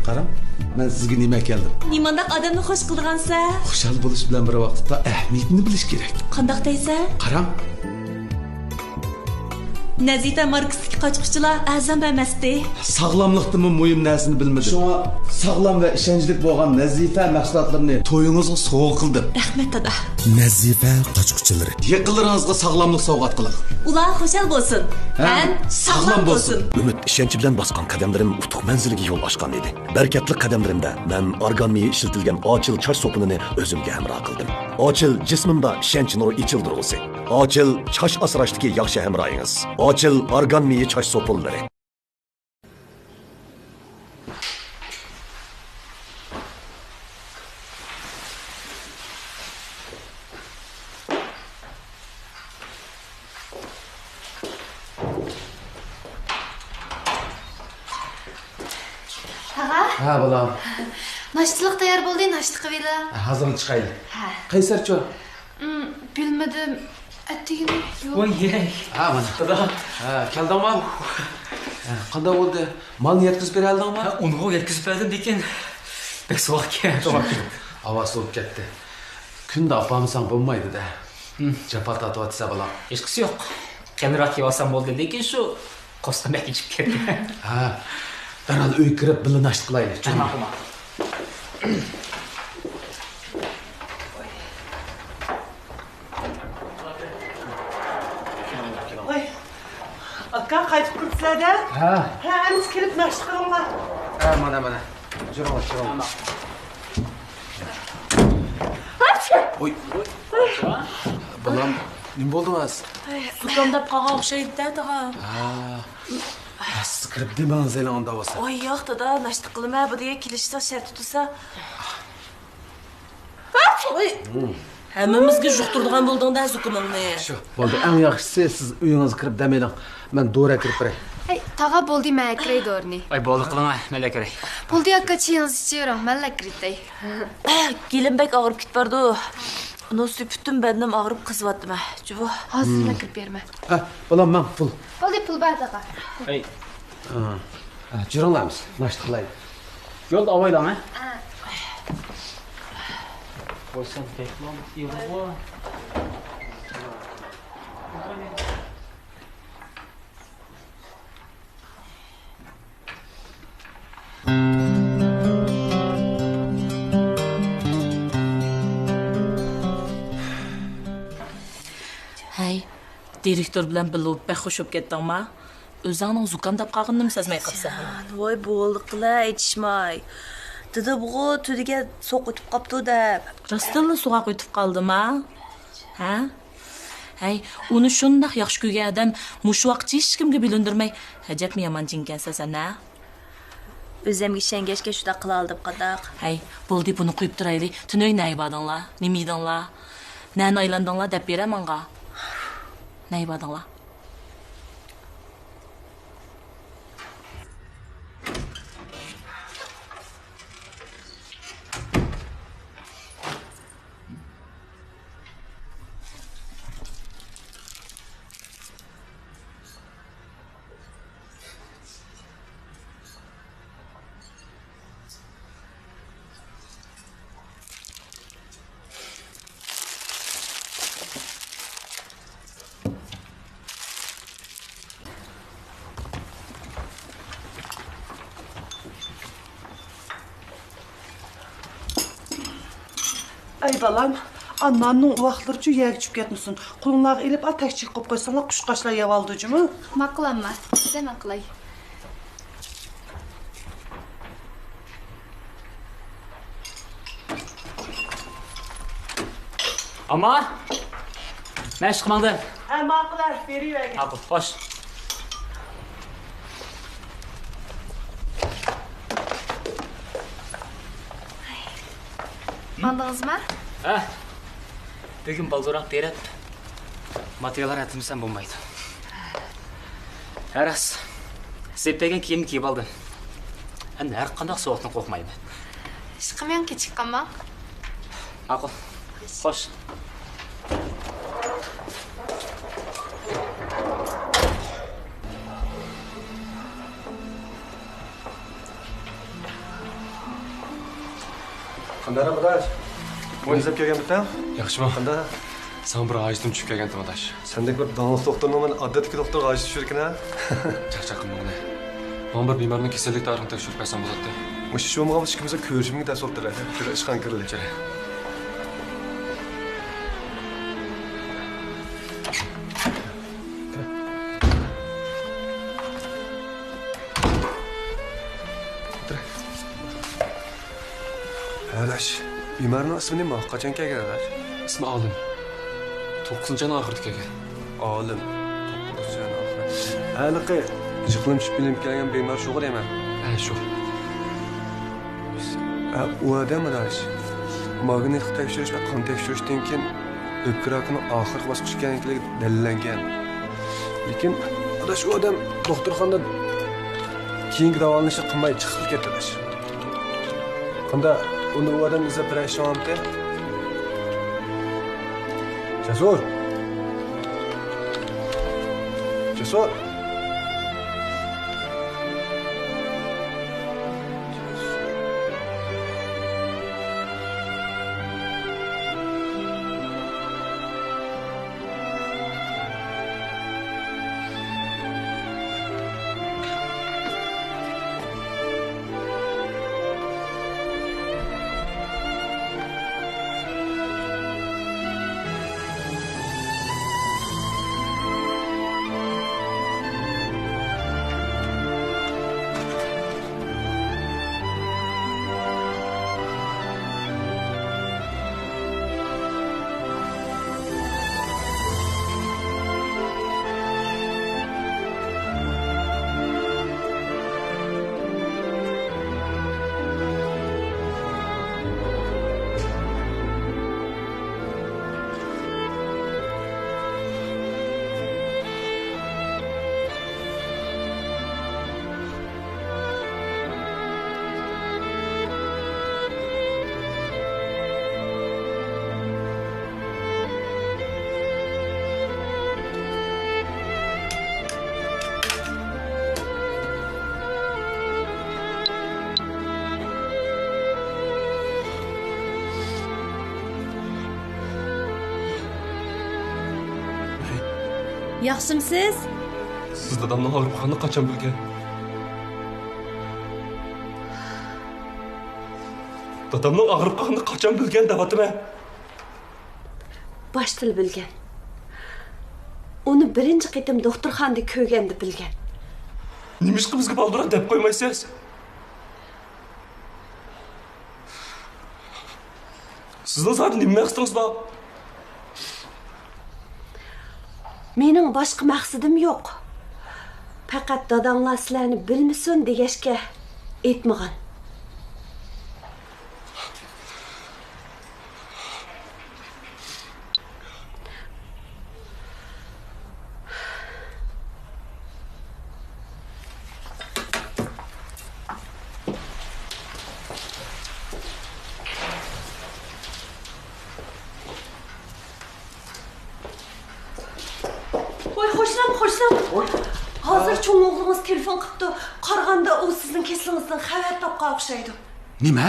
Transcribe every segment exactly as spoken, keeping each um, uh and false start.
قاراڭ، مەن سىزگە نېمە ئەكەلدىم. نېمانداق ئادەمنى خوش قىلىدىغانسە؟ خۇشال بولۇش بىلەن بىر ۋاقىتتا ئەھمىيىتىنى بىلىش كېرەك. قانداق دەيسە؟ قاراڭ. نەزىپە ماركىسىدىكى قاچقۇچىلار ئەرزان بەرمەستى. ساغلاملىقتىنمۇ مۇھىم نەرسىنى بىلمىدىم. شۇڭا ساغلام ۋە ئىشەنچلىك بولغان نەزىپە مەھسۇلاتلىرىنى تويىڭىزغا سوۋغا قىلدىم. رەھمەت، دادا. نەزىپە قاچقۇچىلىرى. يېقىنلىرىڭىزغا ساغلاملىق سوۋغات قىلىڭ. ئۇلار خۇشال بولسۇن ھەم ساغلام بولسۇن. ئۈمىد، ئىشەنچ بىلەن باسقان قەدەملىرىم ئۇتۇق مەنزىلىگە يول ئاچقان ئىدى. بەرىكەتلىك قەدەملىرىمدە مەن ئارگان مېيى ئىشلىتىلگەن ئاچىل چاچ سوپۇنىنى ئۆزۈمگە ھەمراھ قىلدىم. ئاچىل جىسمىمدا ئىشەنچ نۇرى ئېچىلدۇرغۇسى. ئاچىل چاچ ئاسراشتىكى ياخشى ھەمراھىڭىز. ئاچىل ئارگان مېيى چاچ سوپۇنلىرى. تاغا؟ ھە، بالام. ناشتىلىق تەييار بولدى، ناشتا قىلىۋېلىڭ. ھازىرلا چىقايلى. ھە. قەيسەرچۇ؟ ئىم، بىلمىدىم. ئەتىگىنى يوق. ۋاي، يەي. ھە، مانا. دادا. ھە، كەلدىڭما؟ ھە، قانداق بولدى؟ مالنى يەتكۈزۈپ بېرەلدىڭما؟ ھە، ئۇنىڭغا يەتكۈزۈپ بەردىم، لېكىن بەك سوغۇق ئىكەن. ھاۋا سوۋۇپ كەتتى. كۈندە ئاپارمىساڭ بولمايدۇ-دە. ھىم. جاپا تارتىۋاتىسەن، بالام. ھېچقىسى يوق. قېلىنراق كىيىۋالسام بولدى، لېكىن شۇ قورسىقىم بەك ئېچىپ كەتتى. ھە. دەرھال ئۆيگە كىرىپ بىللە ناشتا قىلايلى. ھە، ماقۇل، ماقۇل. ۋاي، ئاكا، قايتىپ كىرىپسىلەر-دە؟ ھە. ھە، ئەمىسە كېلىپ ناشتا قىلىڭلار. ھە، مانا، مانا. جۈرۈڭلار، جۈرۈڭلار. ۋوي. بالام، نېمە بولدىڭىز؟ زۇكامداپ قالغان ئوخشايدۇ-دە، تاغا. ھە. سىز كىرىپ دېمىڭىز ئېلىڭ ئۇنداق بولسا. ۋاي، ياق، دادا، ناشتا قىلىمەن، بۇ دېگەن كېلىشسا، شەرت تۇتسا. ھەممىمىزگە يۇقتۇرىدىغان بولدۇڭ-دە زۇكىمىڭنى. شۇ، بولدى. ئەڭ ياخشىسى سىز ئۆيىڭىزگە كىرىپ دەم ئېلىڭ. مەن دورا ئەكىرىپ بېرەي. ھەي، تاغا، بولدى، مەن ئەكىرەي دورىنى. ئاي، بولدى قىلىڭ، مەن ئەكىرەي. بولدى ئاكا، چېيىڭىزنى ئىچىۋېرىڭ، مەنلا ئەكىرىتەي. گېلىم بەك ئاغرىپ كېتىپ بارىدۇ. ئۇنىڭ ئۈستىگە پۈتۈن بەدىنىم ئاغرىپ قىزىۋاتىمەن. جۇۋۇ. ھازىرلا كىرىپ بېرىمەن. ھە، بالام، ماڭ، پۇل. بولدى، پۇل بەر تاغا. ھەي. ھە، جۈرۈڭلار، ناشتا قىلايلى. يولدا ئاۋايلاڭ، ھە؟ ھە. ۋاي، سەن بەكلا ئېغىرغۇ. ھەي، دىرېكتور بىلەن بىللە بولۇپ بەك خۇش بولۇپ كەتتىڭما؟ ئۆزۈڭنىڭ زۇكامداپ قالغىنىنىمۇ سەزمەي قاپسەن. ۋاي، بولدىقىلا ئېيتىشماي. دېدىمغۇ، تۈنۈگۈن سوغۇق ئۆتۈپ قاپتۇ دەپ. راستتىنلا سوغۇق ئۆتۈپ قالدىما؟ ھە؟ ھەي، ئۇنى شۇنداق ياخشى كۆرگەن ئادەم مۇشۇ ۋاقىتقىچە ھېچكىمگە بىلىندۈرمەي، ئەجەبمۇ يامان جىنكەنسەن سەن، ھە؟ ئۆزۈمگە ئىشەنگەچكە شۇنداق قىلالىدىم، قانداق؟ ھەي، بولدى، بۇنى قويۇپ تۇرايلى. تۈنۈگۈن نەگە باردىڭلار؟ نېمە يېدىڭلار؟ نەنى ئايلاندىڭلار دەپ بېرە ماڭا. نەگە باردىڭلار؟ ئەي بالام، ئا ناننىڭ ئۇۋاقلىرىچۇ يەرگە چۈشۈپ كەتمىسۇن. قولۇڭلارغا ئېلىپ، ئا تەكچىگە قويۇپ قويساڭلار، قۇشقاچلار يەۋالىدۇ جۇمۇ. ماقۇل ئامما، سىزدە ماقۇلاي. ئامما، مەن ئىشقا ماڭدىم. ھە، ماقۇل، بېرىۋەرگىن. ماقۇل، خوش. ماڭدىڭىزما؟ ھە، بۈگۈن بالدۇرراق بېرىپ، ماتېرىياللار ئەتلىمىسەم بولمايدۇ. ھە راست، سېلىپ بەرگەن كىيىمنى كىيىپ ئالدىم. ئەمدى ھەر قانداق سوغۇقتىن قورقمايمەن. ئىشقىلىپ كېچىكىپ قالماڭ. ماقۇل. خوش. مەرھابا ئاداش. بۇنى ئىزدەپ كەلگەنمىتىڭ؟ ياخشىمۇ؟ قانداق؟ ساڭا بىر ھاجىتىم چۈشۈپ كەلگەنتىم ئاداش. سەندەك بىر داڭلىق دوختۇرنىڭ مەن ئادەتتىكى دوختۇرغا ھاجىتى چۈشىدىكىن ھە؟ چاقچاق قىلمىغىنە. ماڭا بىر بىمارنىڭ كېسەللىك تارىخىنى تەكشۈرۈپ بەرسەڭ بولاتتى. مۇشۇ ئىش بولمىغان بولسا ئىككىمىزنىڭ كۆرۈشۈشىمىزگە تەس بولۇپتۇ. يۈر، ئىشخانىغا كىرەيلى. يۈر. ئاداش، بىمارنىڭ ئىسمى نېمە؟ قاچان كەلگەن ئاداش؟ ئىسمى ئالىم. توققۇزىنچى ئاينىڭ ئاخىرىدا كەلگەن. ئالىم. توققۇزىنچى ئاينىڭ ئاخىرى. ھېلىقى جىقلىنىپ چۈشۈپ ئېلىنىپ كەلگەن بىمار شۇغۇ دەيمەن. ھە، شۇ. ھە، ئۇ ئادەم ئاداش، ماگنىتلىق تەكشۈرۈش ۋە قان تەكشۈرۈشتىن كېيىن ئۆپكە راكىنىڭ ئاخىرقى باسقۇچ ئىكەنلىكى دەلىللەنگەن. لېكىن ئاداش، ئۇ ئادەم دوختۇرخانىدا كېيىنكى داۋالىنىشنى قىلماي چىقىپ كەتتى ئاداش. قانداق، ئۇنى ئۇ ئادەم ئىزدەپ بېرەر ئىشىڭ بارمىتى؟ جەسۇر! جەسۇر! ياخشىمسىز؟ سىز دادامنىڭ ئاغرىپ قالغىنىنى قاچان بىلگەن؟ دادامنىڭ ئاغرىپ قالغىنىنى قاچان بىلگەن دەۋاتىمەن. باشتىلا بىلگەن. ئۇنى بىرىنچى قېتىم دوختۇرخانىدا كۆرگەندە بىلگەن. نېمىشقا بىزگە بالدۇرراق دەپ قويمايسىز؟ سىزنىڭ زادى نېمە مەقسىتىڭىز بار؟ مېنىڭ باشقا مەقسىتىم يوق. پەقەت داداڭلار سىلەرنى بىلمىسۇن دېگەچكە ئېيتمىغان. ۋاي، خوشنام، خوشنام. ۋاي. ھازىر چوڭ ئوغلىڭىز تېلېفون قىپتۇ. قارىغاندا ئۇ سىزنىڭ كېسىلىڭىزدىن خەۋەر تاپقان ئوخشايدۇ. نېمە؟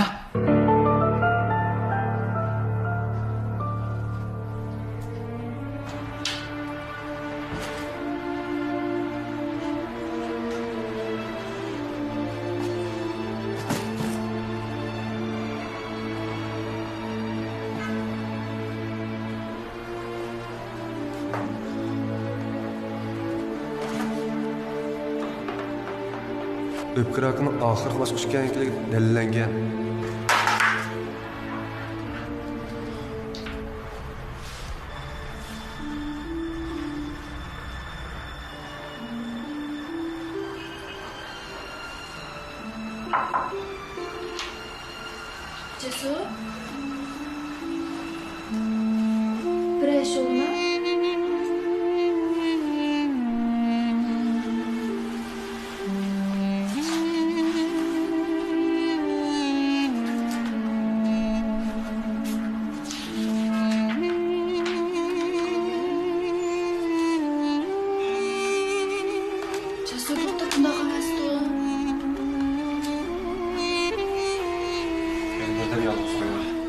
ئۆپكە راكىنىڭ ئاخىرقى باسقۇچ ئىكەنلىكى دەلىللەنگەن. جەسۇر، بىرەر ئىش بولدىمۇ؟ جەسۇر، توختاپ، بۇنداق ئەمەستۇ. مېنى بىردەم يالغۇز قويما.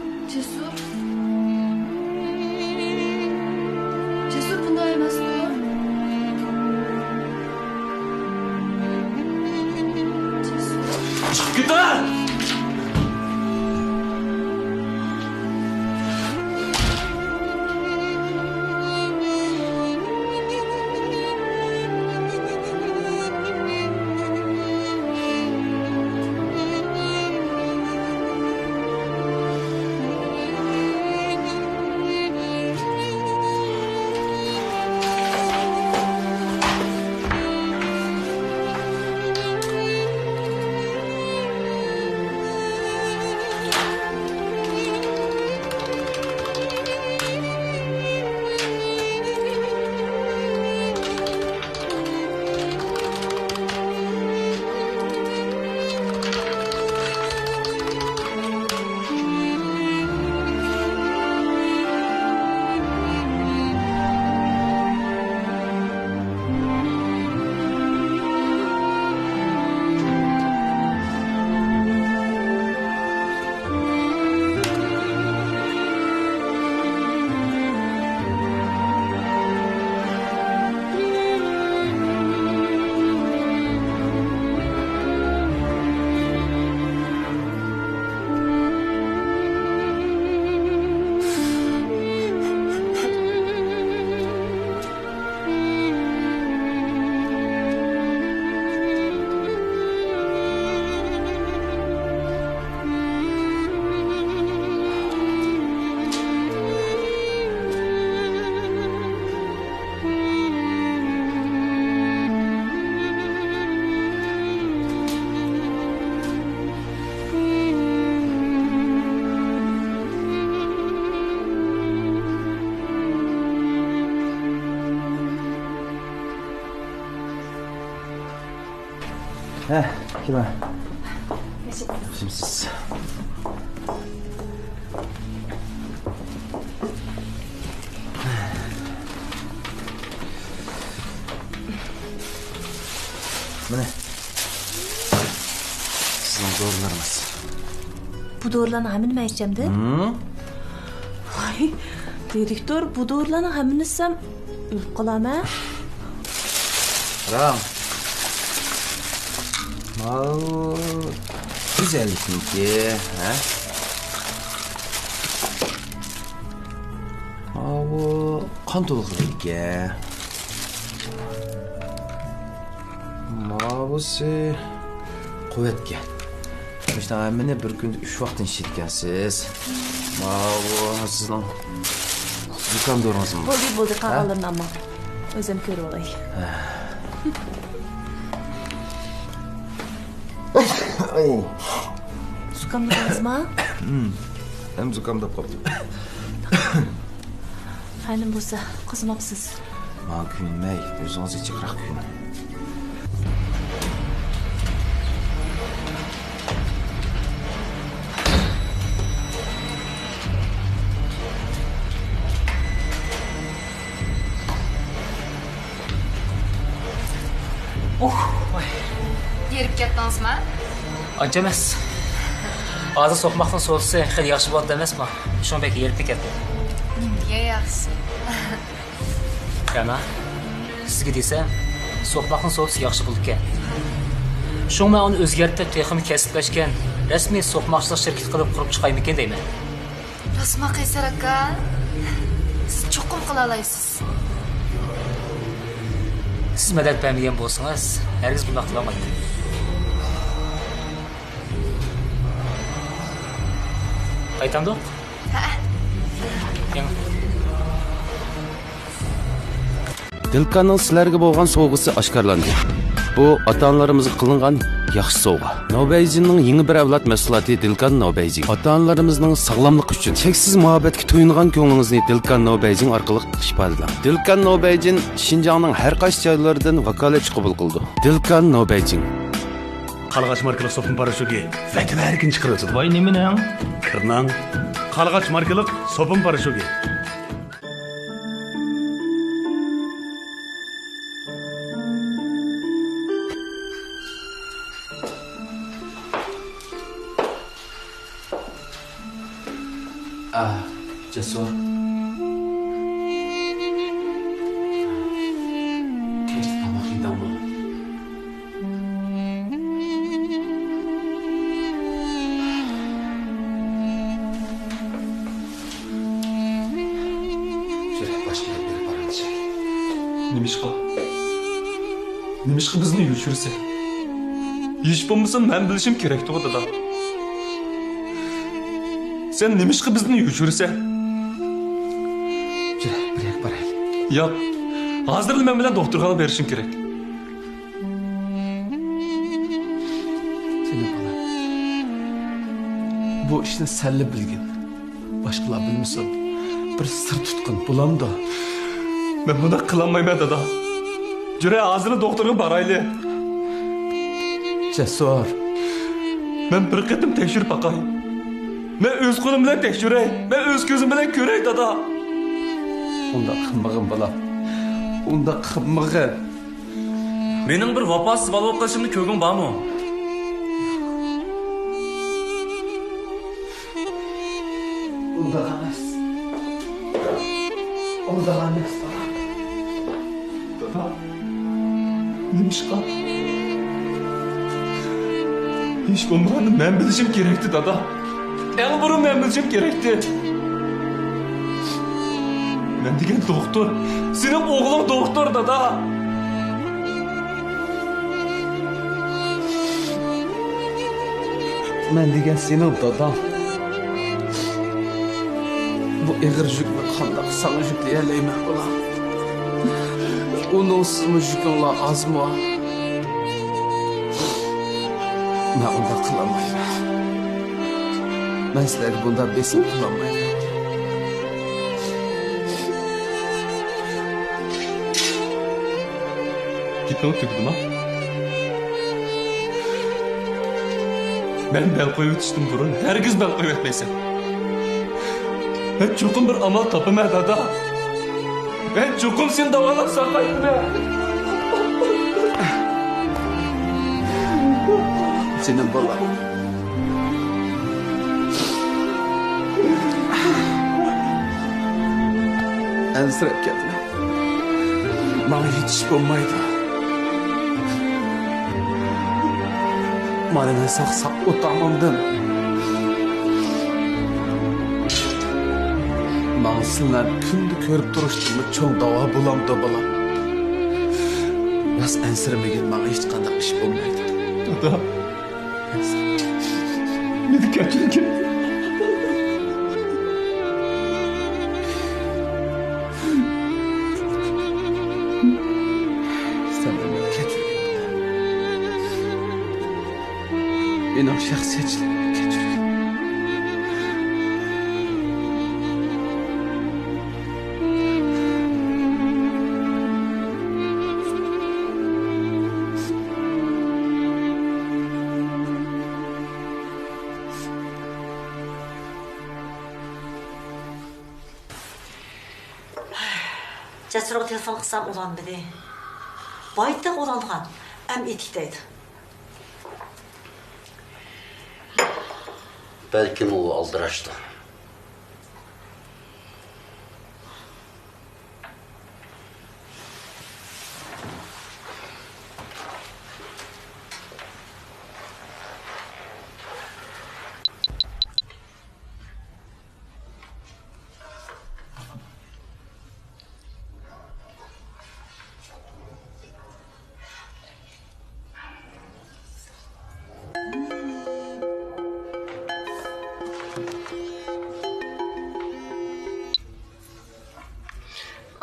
كېتىڭ! ھە، كېلىڭ. ياخشىمسىز؟ مانا، سىزنىڭ دورىلىرىڭىز. بۇ دورىلارنىڭ ھەممىنى مەن ئىچەمدۇ؟ ھىم؟ ۋاي، دىرېكتور، بۇ دورىلارنىڭ ھەممىنى ئىچسەم، ئۆلۈپ قالامەن. قاراڭ. ماۋۇ گۈزەللىكنىڭكى، ھە؟ ماۋۇ قان تولۇقلىرىنىڭكى. ماۋۇسى قۇۋۋەتكە. مۇشۇنىڭ ھەممىنى بىر كۈندە ئۈچ ۋاقىت ئىچىدىكەنسىز. ماۋۇ سىزنىڭ زۇكام دورىڭىزمۇ؟ بولدى، بولدى، ھە؟ قالغانلىرىنى ئالماڭ. ئۆزۈم كۆرۈۋالاي. ئاي. زۇكام دورىڭىزمۇ؟ ھەم زۇكامداپ قاپتۇ. خانىم بولسا، قىزماپسىز. ماڭا كۆيۈنمەي، ئۆزىڭىزگە جىقراق كۆيۈنۈڭ. ئۇھ، ۋاي. ھېرىپ كەتتىڭىزما؟ ئانچە ئەمەس. ھازىر سوقماقنىڭ سودىسى خېلى ياخشى بولاتتى ئەمەسمۇ؟ شۇڭا بەك ھېرىپمۇ كەتتىم. نېمىگە ياخشى؟ يانا، سىزگە دېسەم، سوقماقنىڭ سودىسى ياخشى بولىدىكەن. شۇڭا مەن ئۇنى ئۆزگەرتىپ، تېخىمۇ كەسىپلەشكەن رەسمىي سوقماقچىلىق شىركىتى قىلىپ قۇرۇپ چىقايمىكىن دەيمەن. راستما قەيسەر ئاكا؟ سىز چوقۇم قىلالايسىز. سىز مەدەت بەرمىگەن بولسىڭىز، ھەرگىز بۇنداق قىلالمايتتىم. قايتامدۇق؟ ھەئە. يېڭى. دىلكاننىڭ سىلەرگە بولغان سوۋغىسى ئاشكارىلاندى. بۇ ئاتا-ئانىلىرىمىزغا قىلىنغان ياخشى سوۋغا. ناۋبەيجىننىڭ يېڭى بىر ئەۋلاد مەھسۇلاتى دىلكان ناۋبەيجىن. ئاتا-ئانىلىرىمىزنىڭ ساغلاملىقى ئۈچۈن چەكسىز مۇھەببەتكە تويۇنغان كۆڭلىڭىزنى دىلكان ناۋبەيجىن ئارقىلىق ئىپادىلەڭ. دىلكان ناۋبەيجىن شىنجاڭنىڭ ھەر قايسى جايلىرىدىن ۋاكالەتچى قوبۇل قىلىدۇ. دىلكان ناۋبەيجىن. قارلىغاچ ماركىلىق سوپۇن پاراشوكى ۋەتەۋەرىكىنى چىقىرىۋاتىدۇ. ۋاي، نېمىنىڭ؟ كىرنىڭ. قارلىغاچ ماركىلىق سوپۇن پاراشوكى. ئاھ، جەسۇر. كەچتە تاماق يېدىڭمۇ؟ نېمىشقا بىزنى يوشۇرىسەن؟ ھېچ بولمىسا مەن بىلىشىم كېرەكتىغۇ، دادا. سەن نېمىشقا بىزنى يوشۇرىسەن؟ يۈرە، بىرگە بارايلى. ياق. ھازىرلا مەن بىلەن دوختۇرخانىغا بېرىشىم كېرەك. جېنىم بالام، بۇ ئىشنى سەنلا بىلگىن. باشقىلار بىلمىسۇن. بىر سىر تۇتقىن، بولامدۇ؟ مەن بۇنداق قىلالمايمەن، دادا. يۈرە، ھازىرلا دوختۇرغا بارايلى. جەسۇر. مەن بىر قېتىم تەكشۈرۈپ باقاي. مەن ئۆز قولۇم بىلەن تەكشۈرەي. مەن ئۆز كۆزۈم بىلەن كۆرەي، دادا. ئۇنداق قىلمىغىن، بالام. ئۇنداق قىلمىغىن. مېنىڭ بىر ۋاپاسىز بالا بولۇپ قېلىشىمنى كۆرگۈڭ بارمۇ؟ ئۇنداق ئەمەس. ئۇنداق ئەمەس، دادا. دادا، نېمىشقا؟ ھېچ بولمىغاندا مەن بىلىشىم كېرەكتى، دادا. ئەڭ بۇرۇن مەن بىلىشىم كېرەكتى. مەن دېگەن دوختۇر، سېنىڭ ئوغلۇڭ دوختۇر، دادا. مەن دېگەن سېنىڭ داداڭ. بۇ ئېغىر يۈكنى قانداق ساڭا يۈكلىيەلەيمەن، بالام؟ ئۇنىڭسىزمۇ يۈكۈڭلار ئازمۇ؟ مەن ئۇنداق قىلالمايمەن. مەن سىلەرگە بۇنداق بېسىم قىلالمايمەن. گېپىڭ تۈگىدىما؟ مەن بەل قويۇۋېتىشتىن بۇرۇن ھەرگىز بەل قويۇۋەتمەيسەن. مەن چوقۇم بىر ئامال تاپىمەن، دادا. مەن چوقۇم سېنى داۋالاپ ساقايتىمەن. جېنىم بالام. ئەنسىرەپ كەتمە. ماڭا ھېچ ئىش بولمايدۇ. مانا مەن ساق-ساق ئولتۇرمامدىم. ماڭا سىلەرنى كۈندە كۆرۈپ تۇرۇشتىنمۇ چوڭ داۋا بولامدۇ، بالام؟ راست ئەنسىرىمىگىن، ماڭا ھېچقانداق ئىش بولمايدۇ. دادا. مېنى كەچۈرگىن. سەن مېنى كەچۈرگىن. مېنىڭ شەخسىيەتچىلىكىمنى كەچۈرگىن. جەسۇرغا تېلېفون قىلسام ئۇلانمىدى. بايتىق ئۇلانغان، ئەم ئېتىك دەيدۇ. بەلكىم ئۇ ئالدىراشتۇ.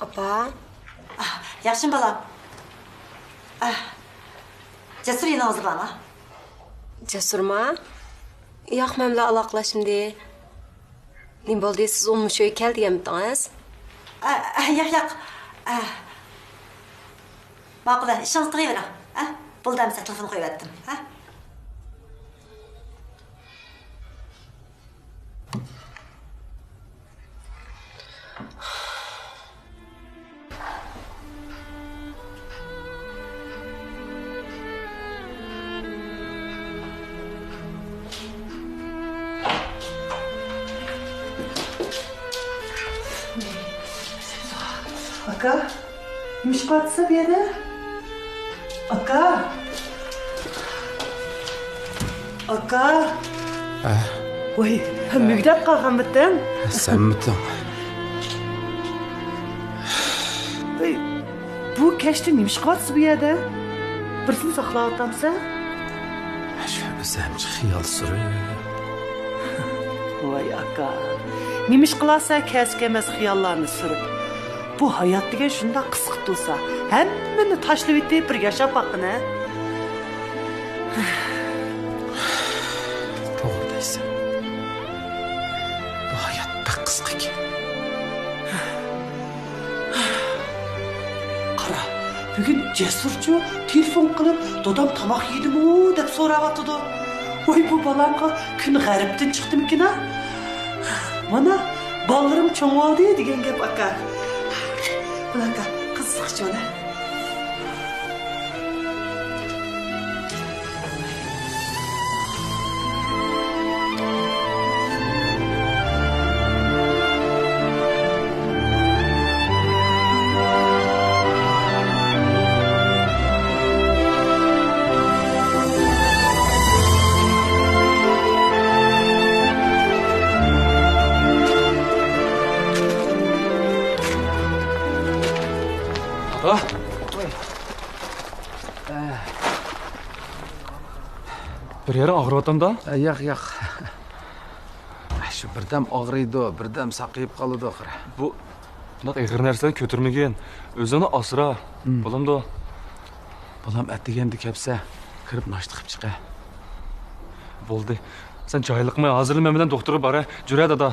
ئاپا. ئاھ، ياخشىمۇ بالام؟ ئاھ، جەسۇر يېنىڭىزدا بارما؟ جەسۇرما؟ ياق، مەن بىلەن ئالاقىلەشمىدى. نېمە بولدى، سىز ئۇنىمۇ شۇ يەرگە كەل دېگەنمىدىڭىز؟ ئاھ، ئاھ، ياق، ياق. ئاھ. ماقۇل، ئىشىڭىزنى قىلىۋېرىڭ. ئاھ، بولدى، ئەمىسە تېلېفون قويۇۋەتتىم. ئاھ. ئاكا، نېمە ئىش قىلىۋاتىسىز بۇ يەردە؟ ئاكا! ئاكا! ئە؟ ۋاي، مۈگدەپ قالغانمىتىڭ؟ سەنمىتىڭ؟ ۋاي، بۇ كەچتە نېمە ئىش قىلىۋاتىسىز بۇ يەردە؟ بىرسىنى ساقلاۋاتامسەن؟ شۇ ئۆزۈمچە خىيال سۈرۈپ. ۋاي ئاكا، نېمە ئىش قىلارسەن كەسكە ئەمەس خىياللارنى سۈرۈپ؟ بۇ ھايات دېگەن شۇنداق قىسقا تۇرسا، ھەممىنى تاشلىۋېتىپ بىر ياشاپ باققىنە. توغرا دەيسەن. بۇ ھايات بەك قىسقىكەن. قارا، بۈگۈن جەسۇرچۇ تېلېفون قىلىپ، دادام تاماق يېدىمۇ دەپ سوراۋاتىدۇ. ۋاي، بۇ بالامغا كۈن غەربتىن چىقتىمىكىن ھە؟ مانا، بالىلىرىم چوڭ بولدى دېگەن گەپ ئاكا. بۇلار ئاكا، قىزىقچى مانا. ئاتا! بىر يېرىڭ ئاغرىۋاتامدا؟ ياق، ياق. شۇ بىردەم ئاغرىيدۇ، بىردەم ساقىيىپ قالىدۇ ئاخىرى. بۇ، بۇنداق ئېغىر نەرسىلەرنى كۆتۈرمىگىن. ئۆزۈڭنى ئاسرا. بولامدۇ؟ بالام ئەتىگەندە كەپسە، كىرىپ ناشتا قىلىپ چىقە. بولدى. سەن جايلىقماي، ھازىرلا مەن بىلەن دوختۇرغا باراي. جۈرە، دادا.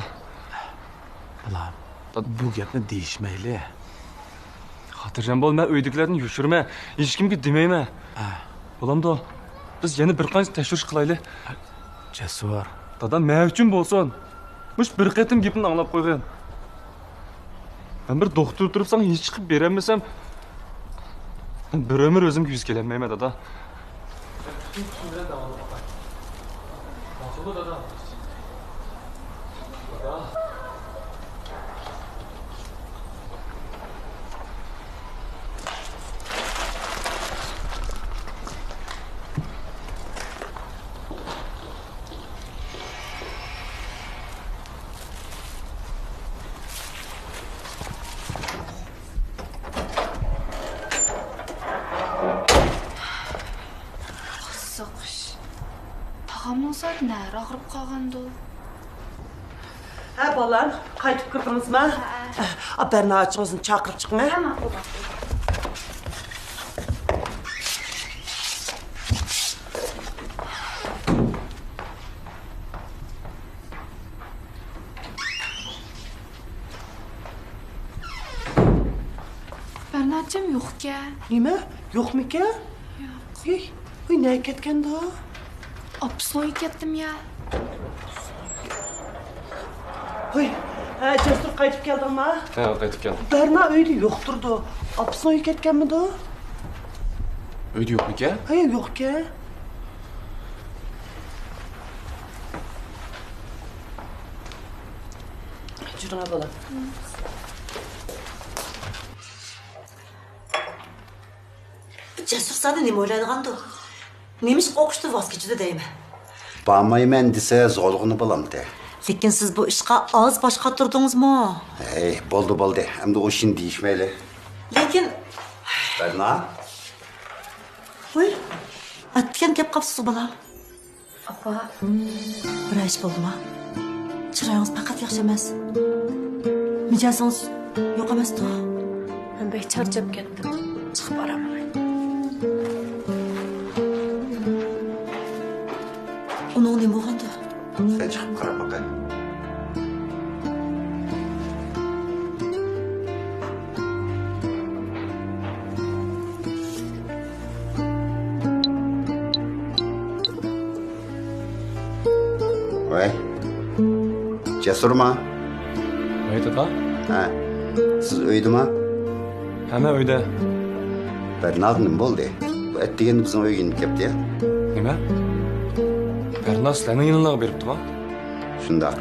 بالام، بۇ گەپنى دېيىشمەيلى. خاتىرجەم بول، مەن ئۆيدىكىلەردىن يوشۇرىمەن، ھېچكىمگە دېمەيمەن. ھە. بولامدۇ؟ بىز يەنە بىر قانچە تەكشۈرۈش قىلايلى. جەسۇر. دادا، مەن ئۈچۈن بولسۇن. مۇشۇ بىر قېتىم گېپىمنى ئاڭلاپ قويغىن. مەن بىر دوختۇر تۇرۇپ ساڭا ھېچ چىقىپ بېرەلمىسەم، مەن بىر ئۆمۈر ئۆزۈمگە يۈز كېلەلمەيمەن، دادا. ماقۇلمۇ، دادا؟ دادا. قىزىق ئىش. تاغامنىڭ سائىتى نەرە ئاغرىپ قالغاندۇ؟ ھە، بالام، قايتىپ كىردىڭىزما؟ ھە. ئا، بەرنا ئاچىڭىزنى چاقىرىپ چىقىڭ، ھە؟ ھە، ماقۇل، ماقۇل. بەرناچەم يوقكەن. نېمە؟ يوقمىكەن؟ يوق. ھېي، ھېي، نەگە كەتكەندۇ؟ ئاپىسىنىڭ ئۆيىگە كەتتىم يا. ھوي، ھە، جەسۇر قايتىپ كەلدىڭما؟ ھە، قايتىپ كەلدىم. بەرنا ئۆيدە يوق تۇرىدۇ. ئاپىسىنىڭ ئۆيىگە كەتكەنمىدۇ؟ ئۆيدە يوقمىكەن؟ ھە، يوقكەن. جۈرۈڭە بالام. جەسۇر زادى نېمە ئويلايدىغاندۇ؟ نېمىشقا ئوقۇشتىن ۋاز كېچىدۇ دەيمەن. بارمايمەن دېسە زورلىغىنى بولامتى؟ لېكىن سىز بۇ ئىشقا ئاز باش قاتۇردىڭىزمۇ؟ ھەي، بولدى، بولدى. ئەمدى ئۇ ئىشنى دېيىشمەيلى. لېكىن. بەرنا. ۋۇي، ئەتىگەن كەپ قاپسىزغۇ بالام. ئاپا. بىرەر ئىش بولدىما؟ چىرايىڭىز پەقەت ياخشى ئەمەس. مىجەزىڭىز يوق ئەمەستۇ؟ مەن بەك چارچاپ كەتتىم. چىقىپ بارامەن. ئۇنىڭغا نېمە بولغاندۇ؟ سەن چىقىپ قاراپ باققىن. ۋەي، جەسۇرما؟ ۋەي، دادا. ھە، سىز ئۆيدىما؟ ھە، مەن ئۆيدە. بەرناغا نېمە بولدى؟ بۇ ئەتىگەندە بىزنىڭ ئۆيگە يېنىپ كەپتۇ يا. نېمە؟ بەرنا سىلەرنىڭ يېنىڭلارغا بېرىپتىما؟ شۇنداق.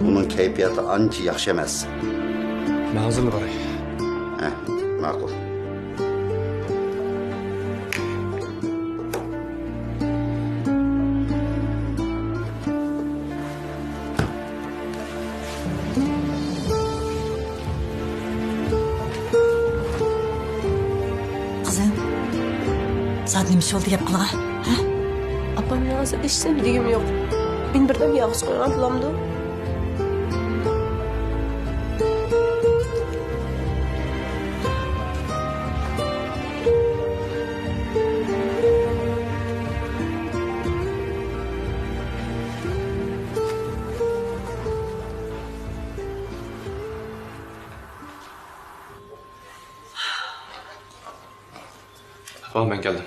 ئۇنىڭ كەيپىياتى ئانچە ياخشى ئەمەس. مەن ھازىرلا باراي. ھە، ماقۇل. قىزىم، زادى نېمە ئىش بولدى گەپ قىلغان؟ ھە؟ ئاپام ياغسا ئىچسەم دېگۈم يوق. مېنى بىردەم ياغسا قويغان بولامدۇ؟ ھاۋا، مەن كەلدىم.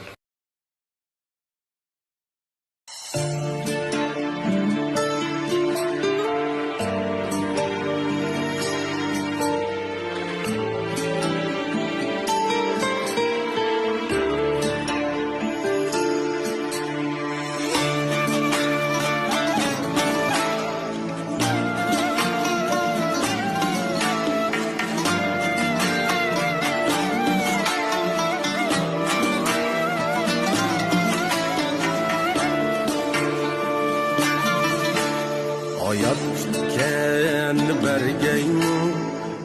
ھايات كۈتكەن بەرگەيمۇ،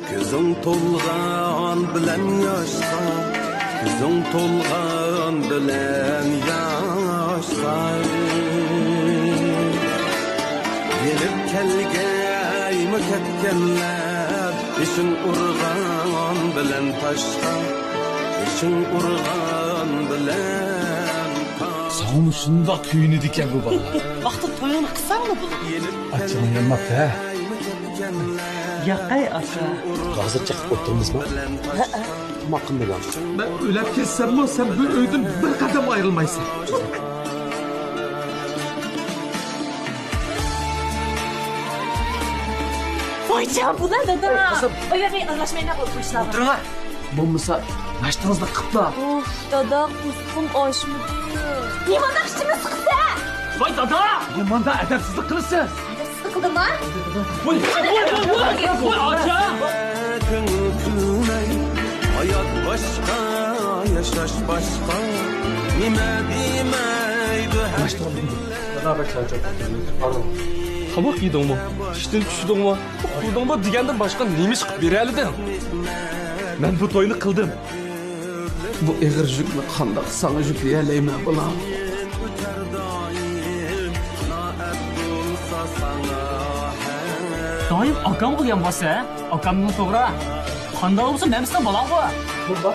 كۆزۈڭ تولغان بىلەن ياشقا، كۆزۈڭ تولغان بىلەن ياشقا. يېنىپ كەلگەيمۇ كەتكەنلەر، بېشىڭ ئۇرغان بىلەن تاشقا، بېشىڭ ئۇرغان بىلەن تاشقا. ساڭىمۇ شۇنداق كۆيۈنىدىكەن بۇ بالىلار. ۋاقتىدا تويۇڭنى قىلساڭلا بولىدۇ. ئاچچىقىڭ يانماپتۇ، ھە؟ ياقەي ئاكا. ھازىر چېقىپ ئولتۇرىمىزمۇ؟ ھەئە. تاماق قىلمىغان. مەن ئۆلۈپ كەتسەممۇ، سەن بۇ ئۆيدىن بىر قەدەم ئايرىلمايسەن. ۋايجان، بۇلار دادا. ئەي، قىزىم. ئۆيلەرنى ئارىلاشمايلا بۇ ئىشلارغا. ئولتۇرۇڭ. بولمىسا، ناشتىڭىزنى قىپلا. ئۇھ، دادا، قۇسقۇم ئاچمىدى. نېمانداق ئىچىمنى سىقىسەن؟ ۋاي دادا! نېمانداق ئەدەپسىزلىك قىلىسىز؟ ئەدەپسىزلىك قىلدىمما؟ ۋاي، ۋاي، ۋاي، ۋاي، ۋاي، ئاچا! كۆڭۈل كۈلمەي، ھايات باشقا، ياشاش باشقا. نېمە دېمەيدۇ ھەر دادا، بەك چارچاپ كەتتىم. تاماق يېدىڭمۇ؟ ئىشتىن چۈشتۈڭمۇ؟ ئۇخلىدىڭمۇ دېگەندىن باشقا نېمە ئىش قىلىپ بېرەلىدىڭ؟ مەن بۇ توينى قىلدىم. بۇ ئېغىر يۈكنى قانداق ساڭا يۈكلىيەلەيمەن، بالام؟ دائىم ئاكامغا دېگەن بولسا، ئاكامنىڭ توغرا. قانداق بولسا مەن سېنىڭ بالاڭغۇ. بولدى.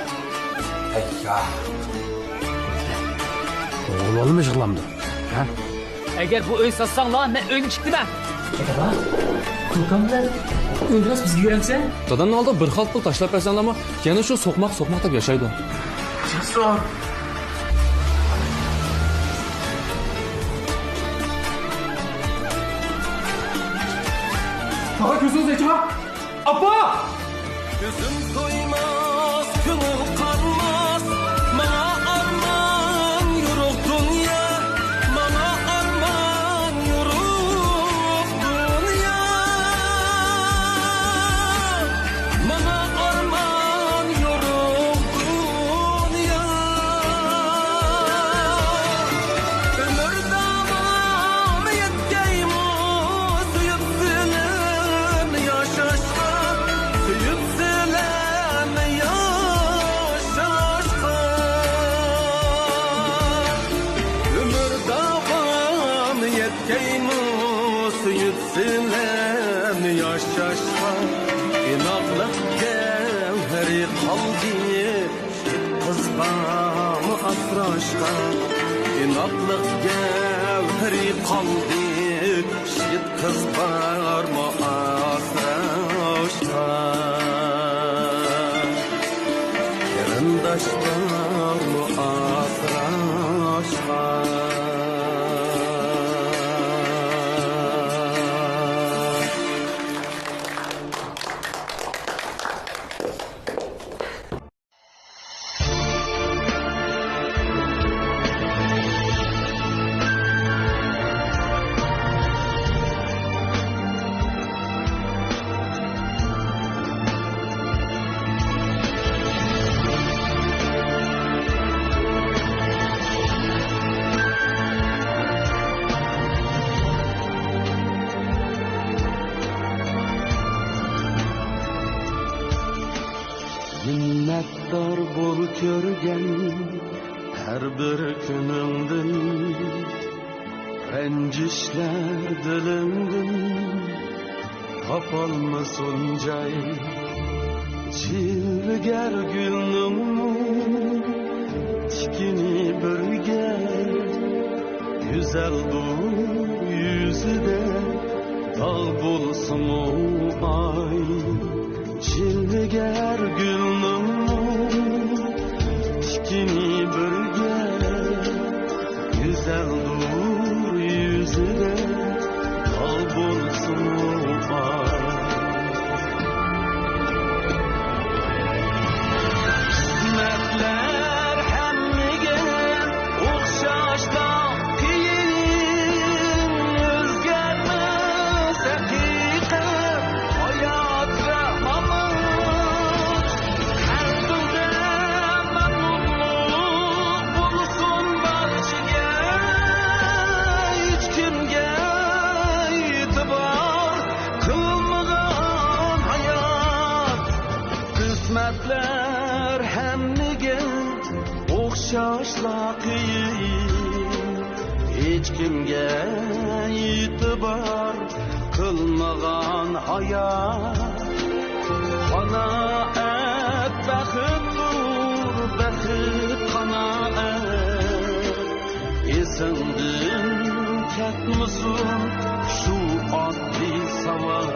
ئەييا. ئوغۇل بالىمۇ يىغلامدۇ؟ ھە؟ ئەگەر بۇ ئۆي ساتساڭلار، مەن ئۆيدىن چىقتىمەن. دادا، كوكام بىلەن ئۆيدە بىزگە بېرەمسەن؟ دادامنىڭ ئالدىغا بىر خالتا پۇل تاشلاپ بەرسەڭلارمۇ، يەنە شۇ سوقماق، سوقماق دەپ ياشايدۇ. تاغا، كۆزىڭىزنى ئېچىڭا! ئاپا! كۆزۈم تويماس، كۆڭۈل قانماس، ماڭا ئارمان يورۇق دۇنيا، ماڭا ئارمان يورۇق دۇنيا، ماڭا ئارمان يورۇق دۇنيا. ئۆمۈر داۋامى يەتكەيمۇ سۆيۈپ سېنى ياشاشقا، سۆيۈپ سېنى ياشاشقا. ئۆمۈر داۋامى يەتكەيمۇ سۆيۈپ سېنى ياشاشقا. ئىناقلىق گەۋھىرى قالدى، يىگىت قىز بارمۇ ئاسراشقا؟ ئىناقلىق گەۋھىرى قالدى، يىگىت قىز بارمۇ ئاسراشقا؟ قېرىنداش بارمۇ ئاسراشقا؟ مىننەتدار بول كۆرگەن ھەر بىر كۈنۈڭدىن رەنجىشلەر دىلىڭدىن تاپالمىسۇن جاي. جىلۋىگەر گۈلنىڭمۇ تىكىنى بىرگە، گۈزەلدۇر يۈزىدە داغ بولسىمۇ ئاي. جىلۋىگەر گۈلنىڭمۇ تىكىنى بىرگە، گۈزەلدۇر يۈزىدە داغ بولسىمۇ ئاي. قىسمەتلەر ھەممىگە ئوخشاشلا قىيىن، ئۆزگەرمەس ھەقىقەت ھايات ۋە مامات. ھەر تۈردە مەمنۇنلۇق بولسۇن بارچىگە، ھېچكىمگە ئېتىبار قىلمىغان ھايات. قىسمەتلەر ھەممىگە ئوخشاشلا قىيىن، ھېچكىمگە ئېتىبار قىلمىغان ھايات. قانائەت بەختتۇر، بەخت قانائەت. ئېسىڭدىن كەتمىسۇن شۇ ئاددىي ساۋات.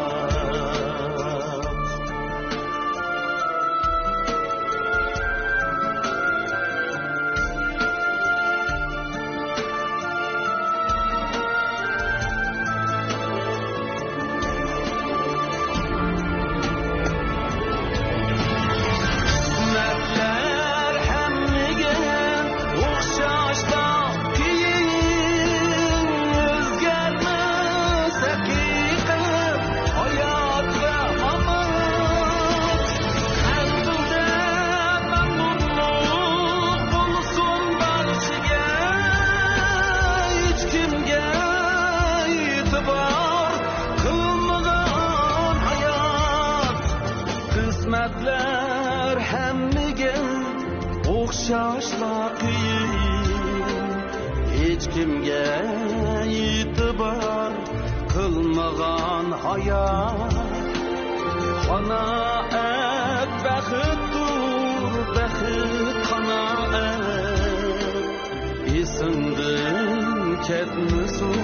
قىسمەتلەر ھەممىگە ئوخشاشلا قىيىن، ئۆزگەرمەس ھەقىقەت ھايات ۋە مامات. ھەر تۈردە مەمنۇنلۇق بولسۇن بارچىگە، ھېچكىمگە ئېتىبار قىلمىغان ھايات. قىسمەتلەر ھەممىگە ئوخشاشلا قىيىن، ھېچكىمگە ئېتىبار قىلمىغان ھايات. قانائەت بەختتۇر، بەخت قانائەت. ئېسىڭدىن كەتمىسۇن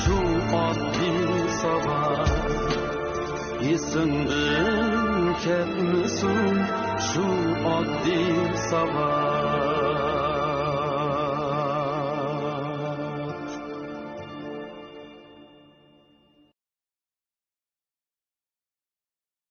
شۇ ئاددىي ساۋات. ئېسىڭدىن كەتمىسۇن شۇ ئاددىي ساۋات.